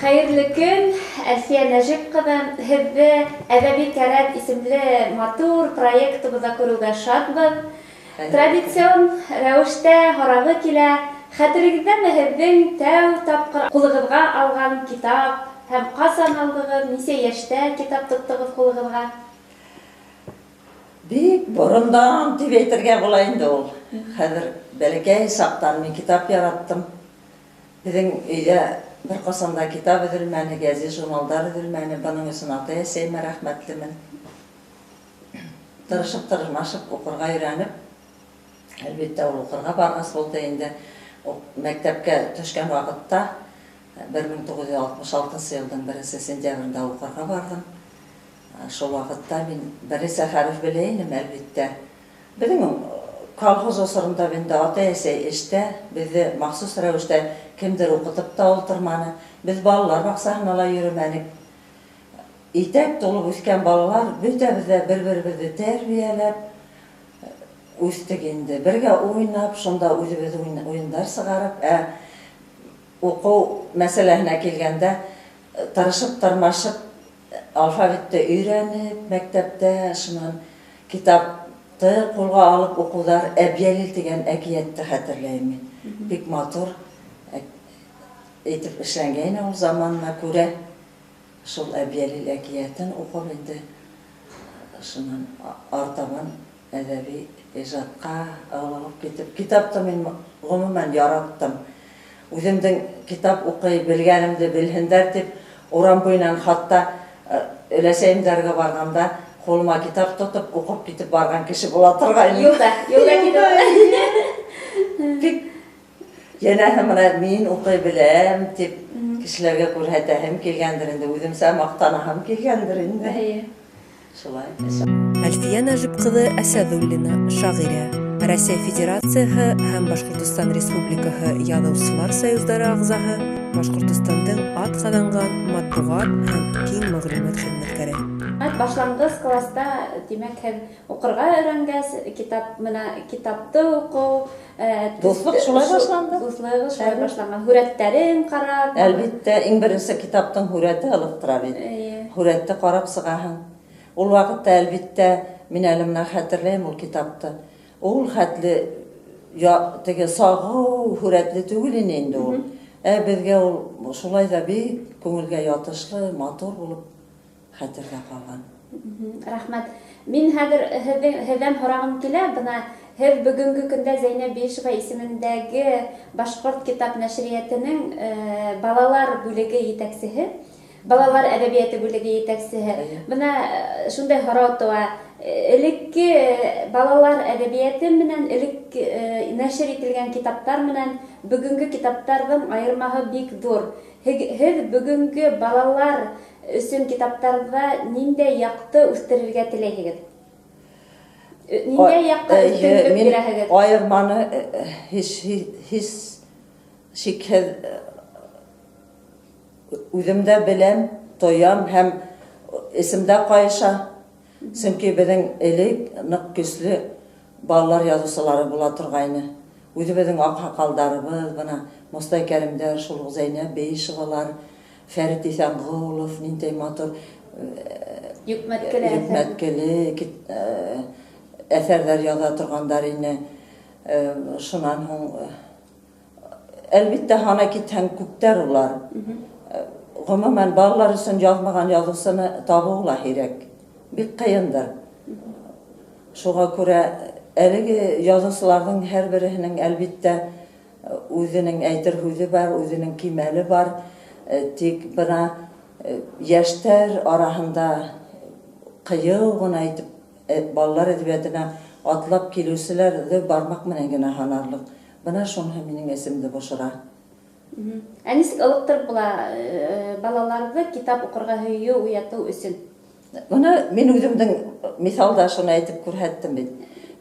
Хәйерле көн, Әлфиә Нәжип ҡыҙы! Һеҙҙе «Әҙәби кәрәк» исемле матур проектыбыҙҙа күреүгә шатбыҙ. Традицион рәүештә һорағы килә: хәтерегеҙҙәме һеҙҙең тәү тапҡыр ҡулығыҙға алған китап һәм ҡасан алдығыҙ, нисә йәштә китап тоттоғоҙ ҡулығыҙға? Бик борондан тип әйтергә була инде ул. Хәҙер бәләкәй саҡтан мин китап яраттым. Беҙҙең өйҙә бер ҡасан да китап өҙөлмәне, гәзит, журналдар өҙөлмәне. Бының өсөн атай-әсәйемә рәхмәтлемен. Тырышып, тырмашып уҡырға өйрәнеп, әлбиттә, ул уҡырға барғас булды инде. Мәктәпкә төшкән ваҡытта 1966 йылдың 1 сентябрендә уҡырға барҙым. Шул ваҡытта мин бернисә хәреф белә инем, әлбиттә. Беҙҙең колхоз осоронда инде атай-әсәй эштә, беҙҙе махсус рәүештә кемдер уҡытып та ултырманы. Беҙ балалар баҡсаһына ла йөрөмәнек. Итәк тулып үҫкән балалар бөтәбеҙ ҙә бер-беребеҙҙе тәрбиәләп үҫтек инде. Бергә уйнап, шунда үҙебеҙ уйындар сығарып, ә уҡыу мәсьәләһенә килгәндә, тырышып, тырмашып, алфавитты өйрәнеп, мәктәптә, шунан китапты ҡулға алып уҡыуҙар, «Әбйәлил» тигән әкиәтте хәтерләйем мин. Бик матур итеп эшләнгәйне ул заманына күрә. Шул «Әбйәлил» әкиәтен уҡып инде, шунан артабан әҙәби ижадҡа ылығып китеп, китапты мин ғөмүмән яраттым. Үҙемдең китап уҡый белгәнемде белһендәр тип, урам буйынан хатта өләсәйемдәргә барғанда ҡулыма китап тотоп, уҡып китеп барған кеше була торғайным. Юлда китеп. Бик йәнәһе бына мин уҡый беләм тип кешеләргә күрһәтәһем килгәндер инде, үҙемсә маҡтанаһым килгәндер инде. Шулай. Әлфиә Нәжип ҡыҙы Әсәҙуллина, шағирә, Рәсәй Федерацияһы һәм Башҡортостан Республикаһы Яҙыусылар союздары ағзаһы, Башҡортостандың атҡаҙанған матбуғат һәм киң мәғлүмәт хеҙмәткәре. Башланғыс класта, тимәк, һеҙ уҡырға өйрәнгәс, китап менә китапты уҡыу, Дуҫлыҡ шулай башланды. Дуҫлығы шулай башланған. Һүрәттәрен ҡарап. Әлбиттә, иң беренсе китаптың һүрәте ылыҡтыра бит. Һүрәтте ҡарап сығаһың. Ул ваҡытта, әлбиттә, мин әле бына хәтерләйем ул китапты. Ул хәтле я, теге сағыу һүрәтле түгел ине инде ул. Ә беҙгә ул шулай ҙа бик күңелгә ятышлы, матур булып хәтерҙә ҡалған. Рәхмәт. Мин хәҙер һеҙҙән һорағым килә, бына һеҙ бөгөнгө көндә Зәйнәб Биишева исемендәге Башҡорт китап нәшриәтенең балалар бүлеге етәксеһе, балалар әҙәбиәте бүлеге етәксеһе. Бына шундай һорау тыуа. Элекке балалар әҙәбиәте менән, элек нәшер ителгән китаптар менән бөгөнгө китаптарҙың айырмаһы бик ҙур. Һеҙ бөгөнгө балалар өсөн китаптарҙа ниндәй яҡты үҫтерергә теләйһегеҙ? Ниндәй яҡҡа өҫтөнлөк Мин бирәһегеҙ? айырманы һис шикһеҙ үҙем дә беләм, тоям һәм эсемдә ҡайыша. Сөнки беҙҙең элек ныҡ көслө балалар яҙыусылары була торғайны. Үҙебеҙҙең аҡһаҡалдарыбыҙ, бына Мостай Кәримдәр, шул уҡ Зәйнәб Бейишевалар, Фәрит Иҫәнғолов, ниндәй матур Йөкмәткеле әҫәр. йөкмәткеле әҫәрҙәр яҙа торғандар ине. Шунан һуң, әлбиттә, һана китһәң күптәр улар. Ғөмүмән, балалар өсөн яҙмаған яҙыусыны табыу ла һирәк. Бик ҡыйындыр. Шуға күрә әлеге яҙыусыларҙың һәр береһенең, әлбиттә, үҙенең әйтер һүҙе бар, үҙенең кимәле бар. Тик бына йәштәр араһында ҡыйыу ғына итеп балалар әҙәбиәтенә атлап килеүселәрҙе бармаҡ менән генә һанарлыҡ. Бына шуныһы минең эсемде бошора. Ә нисек ылыҡтырып була балаларҙы китап уҡырға һөйөү уятыу өсөн? Бына мин үҙемдең миҫалда шуны әйтеп күрһәттем бит.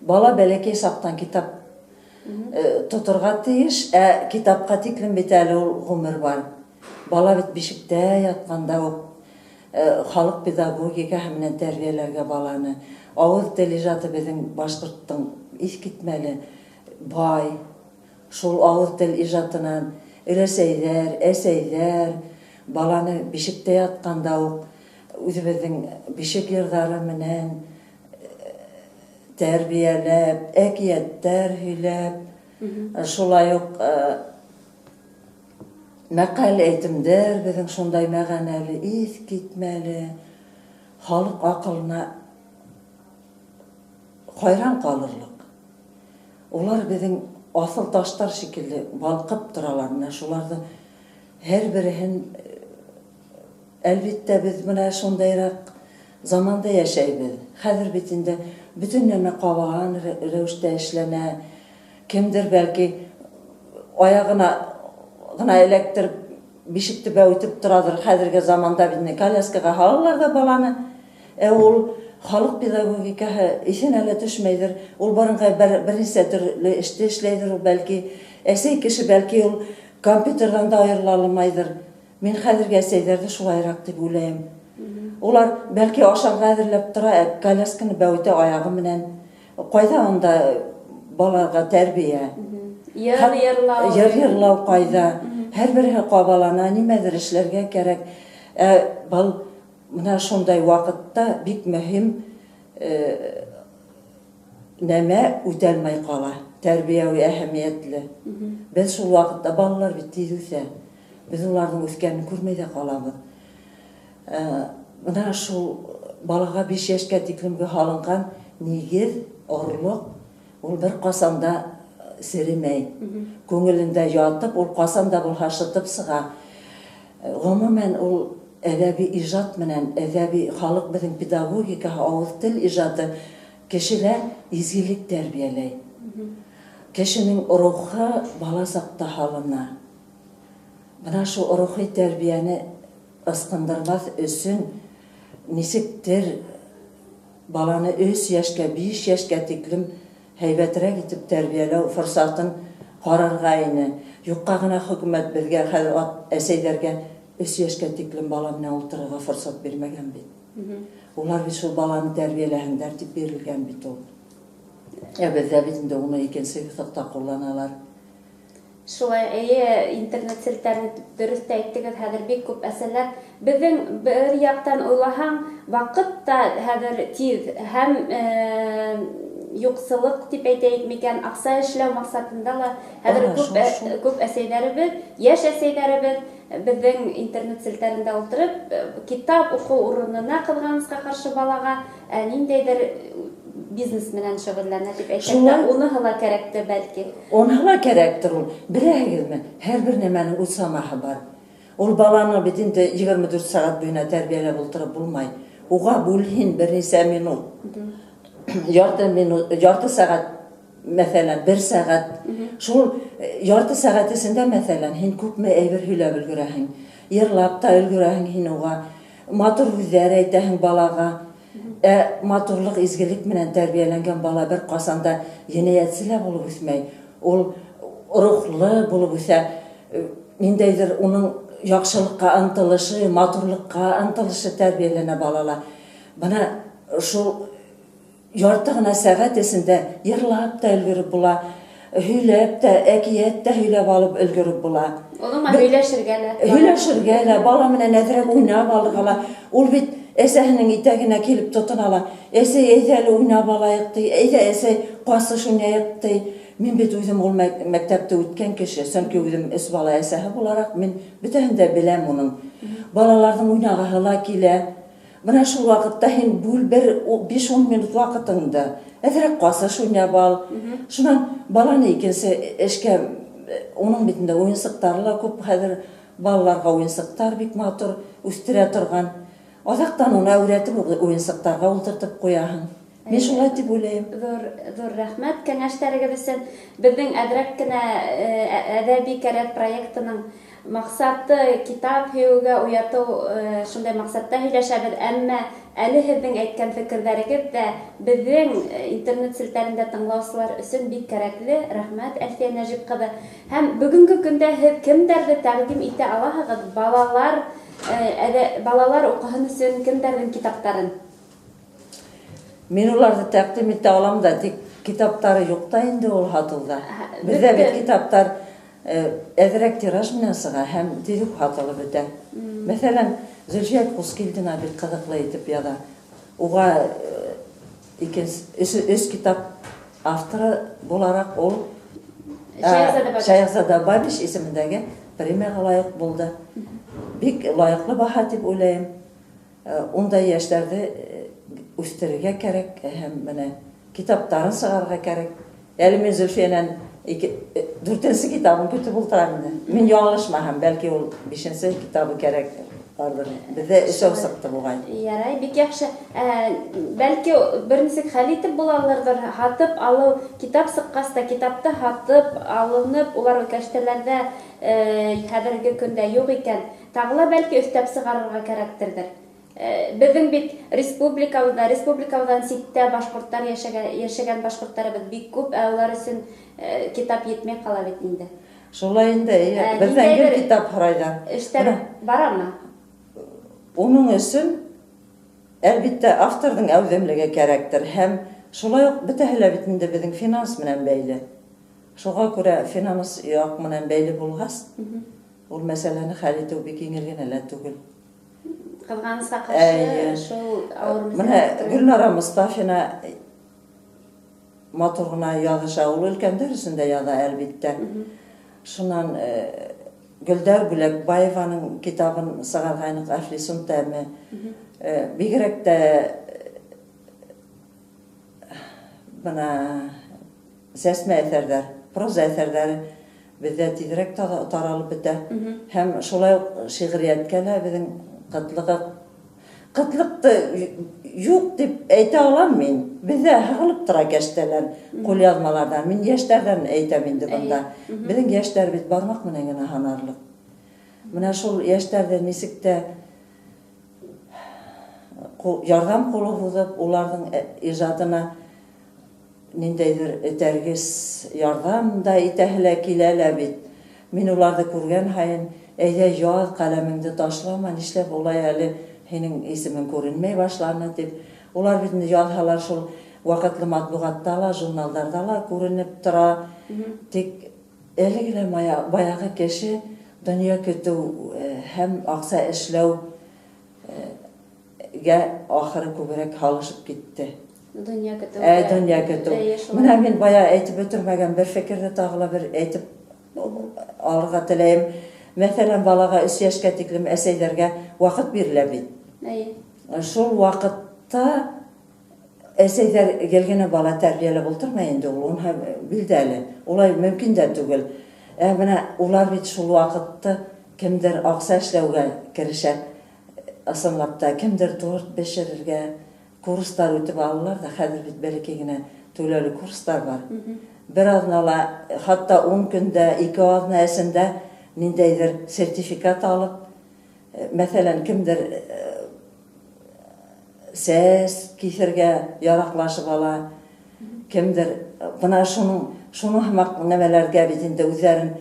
Бала бәләкәй саҡтан китап тоторға тейеш, ә китапҡа тиклем бит әле ул ғүмер бар. Бала бит бишектә ятҡанда уҡ халыҡ педагогикаһы менән тәрбиәләргә баланы. Ауыҙ тел ижады беҙҙең башҡорттоң иҫ китмәле бай. Шул ауыҙ тел ижадынан өләсәйҙәр, әсәйҙәр, Баланы бишектә ятҡанда уҡ үҙебеҙҙең бишек йырҙары менән тәрбиәләп, әкиәттәр һөйләп, шулай уҡ мәҡәл әйтемдәр беҙҙең шундай мәғәнәле, иҫ китмәле, халыҡ аҡылына хайран ҡалырлыҡ. Улар беҙҙең аҫыл таштар шикелле балҡып торалар. Менә шуларҙы һәр береһен, әлбиттә, беҙ менә шундайыраҡ заманда йәшәйбеҙ. Хәҙер бит инде бөтөн нәмә ҡабалан рәүештә эшләнә. Кемдер бәлки аяғына ғына эләктереп бишекте бәүетеп тораҙыр. Хәҙерге заманда бит коляскаға һалалар ҙа баланы. Ә ул халыҡ педагогикаһы иҫенә лә төшмәйҙер. Ул барынға бер нисә төрлө эште эшләйҙер. Ул бәлки әсәй кеше, бәлки ул компьютерҙан да айырыла алмайҙыр. Мин хәҙерге әсәйҙәрҙе шулайыраҡ тип уйлайым. Улар бәлки ашарға әҙерләп тора, ә колясканы бәүетә аяғы менән. Ҡайҙа унда балаға тәрбиә? Йыр йырлау. Йыр йырлау ҡайҙа? Һәр береһе ҡабалана, нимәҙер эшләргә кәрәк. Ә был менә шундай ваҡытта бик мөһим нәмә үтәлмәй ҡала, тәрбиәүи әһәмиәтле. Беҙ шул ваҡытта балалар бит тиҙ үҫә. Беҙ уларҙың үҫкәнен күрмәй ҙә ҡалабыҙ. Бына шул балаға 5 йәшкә тиклемге һалынған нигеҙ, орлоҡ, ул бер ҡасан да серемәй. Күңелендә ятып, ул ҡасан да булһа шытып сыға. Ғөмүмән, ул әҙәби ижад менән, әҙәби халыҡ беҙҙең педагогикаһы, ауыҙ тел ижады кешелә изгелек тәрбиәләй. Кешенең рухы бала саҡта һалына. Бына шул рухи тәрбиәне ысҡындырмаҫ өсөн нисектер баланы 3 йәшкә, 5 йәшкә тиклем һәйбәтерәк итеп тәрбиәләү форсатын ҡарарға ине. Юҡҡа ғына хөкүмәт беҙгә хәҙер әсәйҙәргә 3 йәшкә тиклем бала менән ултырырға форсат бирмәгән бит. Улар бит шул баланы тәрбиәләһендәр тип бирелгән бит ул. Ә беҙҙә бит инде уны икенсе юҫыҡта ҡулланалар. Шулай, эйе, интернет селтәрен дөрөҫ тә әйттегеҙ, хәҙер бик күп әсәләр. Беҙҙең бер яҡтан уйлаһаң, ваҡыт та хәҙер тиҙ һәм юҡсылыҡ тип әйтәйек микән, аҡса эшләү маҡсатында ла хәҙер күп әсәйҙәребеҙ, йәш әсәйҙәребеҙ беҙҙең интернет селтәрендә ултырып, китап уҡыу урынына ҡыҙғанысҡа ҡаршы балаға ниндәйҙер бизнес менән шөғөлләнә тип әйтһәк тә, уныһы ла кәрәктер бәлки. Уныһы ла кәрәктер ул. Беләһегеҙме, һәр бер нәмәнең үҙ самаһы бар. Ул баланы бит инде 24 сәғәт буйына тәрбиәләп ултырып булмай. Уға бүлһин бер нисә минут. Ярты минут, ярты сәғәт, мәҫәлән, бер сәғәт. Шул ярты сәғәт эсендә, мәҫәлән, һин күпме әйбер һөйләп өлгөрәһең. Йырлап та өлгөрәһең һин уға. Матур һүҙҙәр әйтәһең балаға. Ә матурлыҡ, изгелек менән тәрбиәләнгән бала бер ҡасан да енәйәтсе лә булып үҫмәй. Ул рухлы булып үҫә. Ниндәйҙер уның яҡшылыҡҡа ынтылышы, матурлыҡҡа ынтылышы тәрбиәләнә балала. Бына шул ярты ғына сәғәт эсендә йырлап та өлгөрөп була, һөйләп тә, әкиәт тә һөйләп алып өлгөрөп була. Улыңа һөйләшергә лә. Һөйләшергә лә, бала менән әҙерәк уйнап алырға ла. Ул бит әсәһенең итәгенә килеп тотона ла. Әсәй, әйҙә әле уйнап алайыҡ ти, әйҙә әсәй, ҡасыш уйнайыҡ ти. Мин бит үҙем ул мәктәпте үткән кеше, сөнки үҙем өс бала әсәһе булараҡ мин бөтәһен дә беләм уның. Балаларҙың уйнағыһы ла килә. Бына шул ваҡытта һин бүл бер 5-10 минут ваҡытыңды әҙерәк ҡасыш уйнап ал. Шунан баланы икенсе эшкә, уның бит инде уйынсыҡтары ла күп хәҙер, балаларға уйынсыҡтар бик матур үҫтерә торған. Аҙаҡтан уны әүрәтеп уйынсыҡтарға ултыртып ҡуяһың. Мин шулай тип уйлайым. Ҙур рәхмәт кәңәштәрегеҙ өсөн. Беҙҙең әҙерәк кенә әҙәби кәрәт проектының маҡсаты китап һөйөүгә уятыу, шундай маҡсатта һөйләшәбеҙ. Әммә әле һеҙҙең әйткән фекерҙәрегеҙ ҙә беҙҙең интернет селтәрендә тыңлаусылар өсөн бик кәрәкле. Рәхмәт, Әлфиә Нәжип ҡыҙы. Һәм бөгөнгө көндә һеҙ кемдәрҙе тәҡдим итә алаһығыҙ? Балалар уҡыһын өсөн кемдәрҙең китаптарын? Мин уларҙы тәҡдим итә алам да, тик китаптары юҡ та инде ул һатыуҙа. Беҙҙә бит китаптар Әҙерәк тираж менән сыға һәм тиҙ үк һатылып бөтә. Мәҫәлән, Зөлфиә Ҡускилдина бик ҡыҙыҡлы итеп яҙа. Уға икенсе, өс китап авторы булараҡ ул Шәйехзада Бабич исемендәге премияға лайыҡ булды. Бик лайыҡлы баһа тип уйлайым. Ундай йәштәрҙе үҫтерергә кәрәк һәм менә китаптарын сығарырға кәрәк. Әле мин Зөлфиәнән ике, дүртенсе китабын көтөп ултырам инде. Мин яңылышмаһам, бәлки ул бишенсе китабы кәрәк барҙыр. Беҙҙә өсәү сыҡты буғай. Ярай, бик яҡшы. Бәлки бер нисек хәл итеп булалырҙыр, һатып алыу, китап сыҡҡас та китапты һатып алынып, улар кәштәләрҙә хәҙерге көндә юҡ икән, тағы ла бәлки өҫтәп сығарырға кәрәктерҙер. Беҙҙең бит республикабыҙҙа, республикабыҙҙан ситтә башҡорттар йәшәгән, йәшәгән башҡорттарыбыҙ бик күп, ә улар өсөн китап етмәй ҡала бит инде. Шулай инде, эйе. Беҙҙән гел китап һорайҙар. Эштәр барамы? Уның өсөн, әлбиттә, авторҙың әүҙемлеге кәрәктер һәм шулай уҡ бөтәһе лә бит инде беҙҙең финанс менән бәйле. Шуға күрә финанс яҡ менән бәйле булғас, ул мәсьәләне хәл итеү бик еңел генә лә түгел. Ҡыҙғанысҡа ҡаршы шул ауыр мәсьәлә. Менә Гөлнара Мостафина матур ғына яҙыша, ул өлкәндәр өсөн дә яҙа, әлбиттә. Шунан Гөлдәр Бүләкбаеваның китабын сығарғайныҡ, Әфлисун тәме. Бигерәк тә бына сәсмә әҫәрҙәр, проза әҫәрҙәре беҙҙә тиҙерәк таралып бөтә. Һәм шулай уҡ шиғриәткә лә беҙҙең ҡытлыҡты юҡ тип әйтә алам мин. Беҙҙә һығылып тора кәштәләр, ҡулъяҙмаларҙан. Мин йәштәрҙән әйтәм инде бында. Беҙҙең йәштәр бит бармаҡ менән генә һанарлыҡ. Менә шул йәштәрҙе нисек тә ярҙам ҡулы һуҙып, уларҙың ижадына ниндәйҙер этәргес ярҙам да итәһе лә килә лә бит. Мин уларҙы күргән һайын, әйҙә яҙ, ҡәләмеңде ташлама, нишләп улай әле һинең исемең күренмәй башланы тип. Улар бит инде яҙһалар шул ваҡытлы матбуғатта ла, журналдарҙа ла күренеп тора. Тик әлеге лә баяғы кеше донъя көтөү һәм аҡса эшләүгә ахыры күберәк һалышып китте. Донъя көтөү. Донъя көтөү. Менә мин бая әйтеп бөтөрмәгән бер фекерҙе тағы ла бер әйтеп алырға теләйем. Мәҫәлән, балаға 3 йәшкә тиклем әсәйҙәргә ваҡыт бирелә бит. Шул ваҡытта әсәйҙәр гел генә бала тәрбиәләп ултырмай инде ул, уныһы билдәле. Улай мөмкин дә түгел. Ә менә улар бит шул ваҡытты кемдер аҡса эшләүгә керешә, ысынлап та кемдер торт бешерергә, курстар үтеп алалар ҙа, хәҙер бит бәләкәй генә түләүле курстар бар. Бер аҙнала, хатта 10 көндә, 2 аҙна эсендә ниндәйҙер сертификат алып, мәҫәлән, кемдер сәс киҫергә яраҡлашып ала, кемдер бына шуның һымаҡ нәмәләргә бит инде үҙҙәрен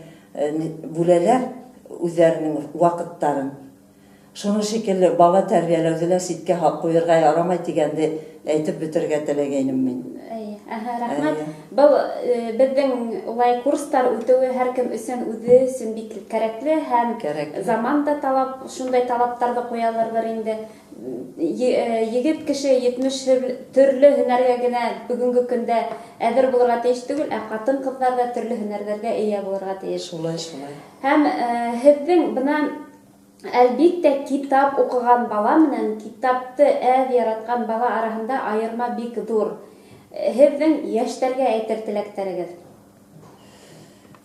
бүләләр, үҙҙәренең ваҡыттарын. Шуның шикелле бала тәрбиәләүҙе лә ситкә ҡуйырға ярамай тигәнде әйтеп бөтөргә теләгәйнем мин. Эйе, әһә, рәхмәт. Был беҙҙең улай курстар үтеүе һәр кем өсөн үҙе өсөн бик кәрәкле һәм заман да талап, шундай талаптарҙы ҡуяларҙыр инде. Егет кеше 70 төрлө һөнәргә генә бөгөнгө көндә әҙер булырға тейеш түгел, ә ҡатын-ҡыҙҙар ҙа төрлө һөнәрҙәргә эйә булырға тейеш. Шулай, шулай. Һәм һеҙҙең бына әлбиттә китап уҡыған бала менән китапты әҙ яратҡан бала араһында айырма бик ҙур. Һеҙҙең йәштәргә әйтер теләктәрегеҙ?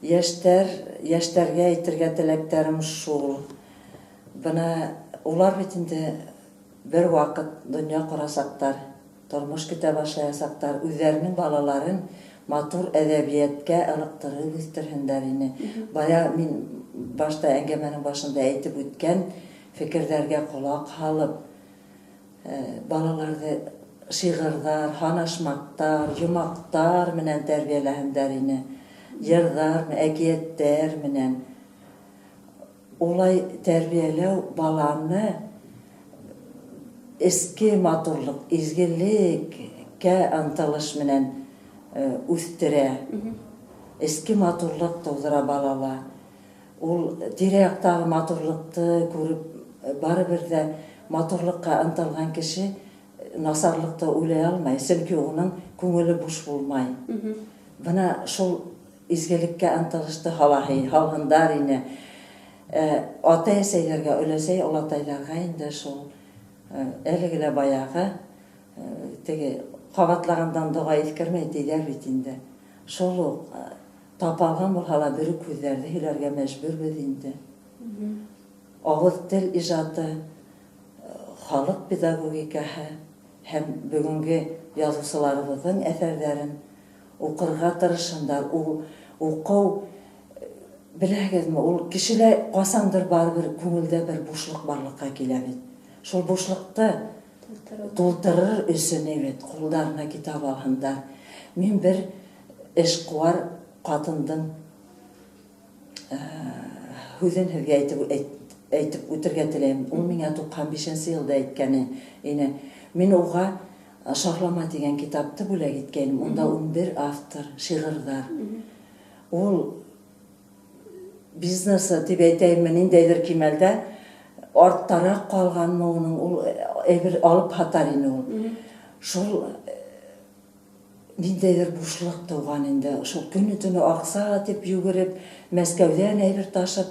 Йәштәргә әйтергә теләктәрем шул. Бына улар бит инде бер ваҡыт донъя ҡорасаҡтар, тормош көтә башлаясаҡтар, үҙҙәренең балаларын матур әҙәбиәткә ылыҡтырып үҫтерһендәр ине. Бая мин башта әңгәмәнең башында әйтеп үткән фекерҙәргә ҡолаҡ һалып, балаларҙы шиғырҙар, һанашмаҡтар, йомаҡтар менән тәрбиәләһендәр ине. Йырҙар, әкиәттәр менән. Улай тәрбиәләү баланы эске матурлыҡ, изгелеккә ынтылыш менән үҫтерә. Эске матурлыҡ тыуҙыра балала. Ул тирә-яҡтағы матурлыҡты күреп, барыбер ҙә матурлыҡҡа ынтылған кеше насарлыҡты уйлай алмай, сөнки уның күңеле буш булмай. Бына шул изгелеккә ынтылышты һалһындар ине. Атай-әсәйҙәргә, өләсәй, олатайҙарға инде шул әлеге лә баяғы теге ҡабатлағандан доға иҫкермәй тиҙәр бит инде. Шул уҡ тапалған булһа ла бер үк һүҙҙәрҙе һөйләргә мәжбүрбеҙ инде. Ауыҙ тел ижады, халыҡ педагогикаһы һәм бөгөнгө яҙыусыларыбыҙҙың әҫәрҙәрен уҡырға тырышһындар. Ул уҡыу, беләһегеҙме, ул кешелә ҡасандыр барыбер күңелдә бер бушлыҡ барлыҡҡа килә бит. Шул бушлыҡты тултырыр өсөн бит ҡулдарына китап алһындар. Мин бер эшҡыуар ҡатындың һүҙен һеҙгә әйтеп үтергә теләйем. Ул миңә 95-нсе йылда әйткәне ине. Мин уға «Шаһлама» тигән китапты бүләк иткәйнем. Унда 11 автор, шиғырҙар. Ул бизнесы тип әйтәйемме, ниндәйҙер кимәлдә арттараҡ ҡалғанмы уның, ул әйбер алып һатар ине ул. Шул ниндәйҙер бушлыҡ тыуған инде. Шул көнө-төнө аҡса тип йүгереп, Мәскәүҙән әйбер ташып,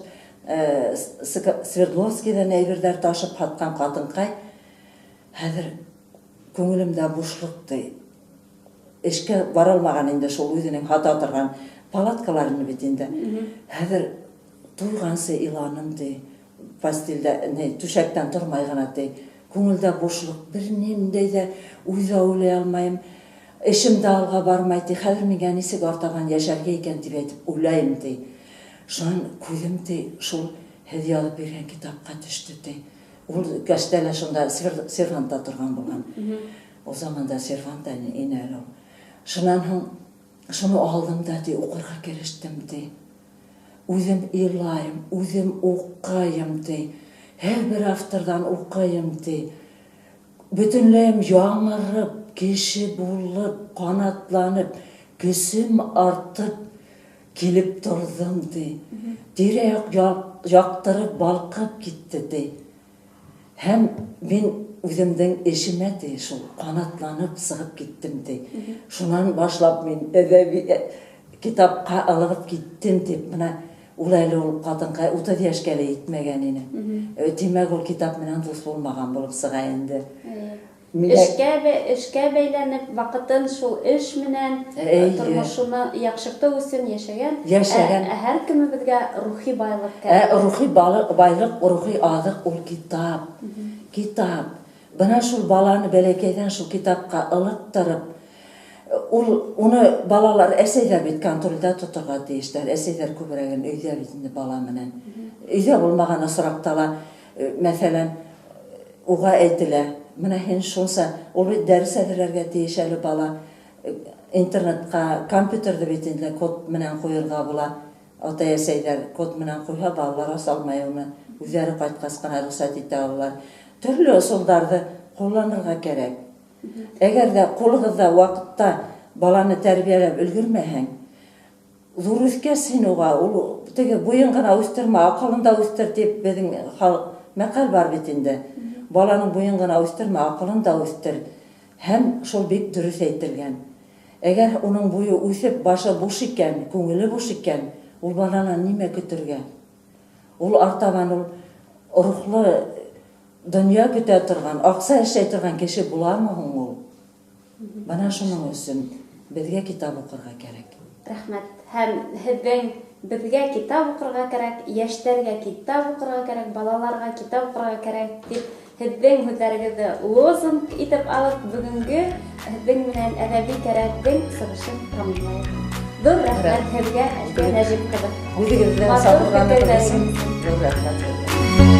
Свердловскийҙан әйберҙәр ташып һатҡан ҡатынҡай хәҙер күңелемдә бушлыҡ ти. Эшкә бара алмаған инде шул үҙенең һата торған палаткаларын бит инде. Хәҙер туйғансы иланым ти. Постельдә, не, түшәктән тормай ғына ти. Күңелдә бушлыҡ, бер ниндәй ҙә уй ҙа уйлай алмайым. Эшем дә алға бармай ти. Хәҙер миңә нисек артабан йәшәргә икән тип әйтеп уйлайым ти. Шунан күҙем ти, шул һеҙ яҙып биргән китапҡа төштө ти. Ул кәштә лә шунда сервантта торған булған. Ул заманда сервант ине әле ул. Шунан һуң шуны алдым да ти, уҡырға керештем ти. Үҙем илайым, үҙем уҡыйым ти. Һәр бер авторҙан уҡыйым ти. Бөтөнләйем яңырып, кеше булып, ҡанатланып, көсөм артып килеп торҙом ти. Тирә-яҡ яҡтырып, балҡып китте ти. Һәм мин үҙемдең эшемә ти, шул ҡанатланып сығып киттем ти. Шунан башлап мин әҙәби китапҡа ылығып киттем тип. Бына ул әле ул ҡатынҡай 30 йәшкә лә етмәгән ине. Тимәк, ул китап менән дуҫ булмаған булып сыға инде. Эшкә бәйләнеп, ваҡытын шул эш менән тормошоно яҡшыртыу өсөн йәшәгән. Йәшәгән. Ә һәр кемебеҙгә рухи байлыҡ кәрәк. Рухи байлыҡ, рухи аҙыҡ ул китап. Китап. Бына шул баланы бәләкәйҙән шул китапҡа ылыҡтырып, ул уны балалар әсәйҙәр бит контролдә тоторға тейештәр. Әсәйҙәр күберәген өйҙә бит инде бала менән. Өйҙә булмаған осраҡта ла, мәҫәлән, уға әйтелә, бына һин шунса, ул бит дәрес әҙерләргә тейеш әле бала. Интернетҡа, компьютерҙы бит инде код менән ҡуйырға була. Атай-әсәйҙәр код менән ҡуйһа, балалар аса алмай уны. Үҙҙәре ҡайтҡас ҡына рөхсәт итә алалар. Төрлө ысулдарҙы ҡулланырға кәрәк. Әгәр ҙә ҡулығыҙҙа ваҡытта баланы тәрбиәләп өлгөрмәһәң, ҙур үҫкәс һин уға, ул теге буйын ғына үҫтермә, аҡылын да үҫтер тип беҙҙең халыҡ мәҡәл бар бит инде. Баланың буйын ғына үҫтермә, аҡылын да үҫтер. Һәм шул бик дөрөҫ әйтелгән. Әгәр уның буйы үҫеп, башы буш икән, күңеле буш икән, ул баланан нимә көтөргә? Ул артабан ул рухлы донъя көтә торған, аҡса эшләй торған кеше буламы һуң ул? Бына шуның өсөн беҙгә китап уҡырға кәрәк. Рәхмәт. Һәм һеҙҙең беҙгә китап уҡырға кәрәк, йәштәргә китап уҡырға кәрәк, балаларға китап уҡырға кәрәк тип һеҙҙең һүҙҙәрегеҙҙе лозунг итеп алып, бөгөнгө һеҙҙең менән әҙәби кәрәктең сығышын тамамлайыҡ. Ҙур рәхмәт һеҙгә, Әлфиә Нәжип ҡыҙы. Үҙегеҙҙең Матур сабырланығыҙ фекерҙәрегеҙ өсөн өсөн. ҙур рәхмәт һеҙгә.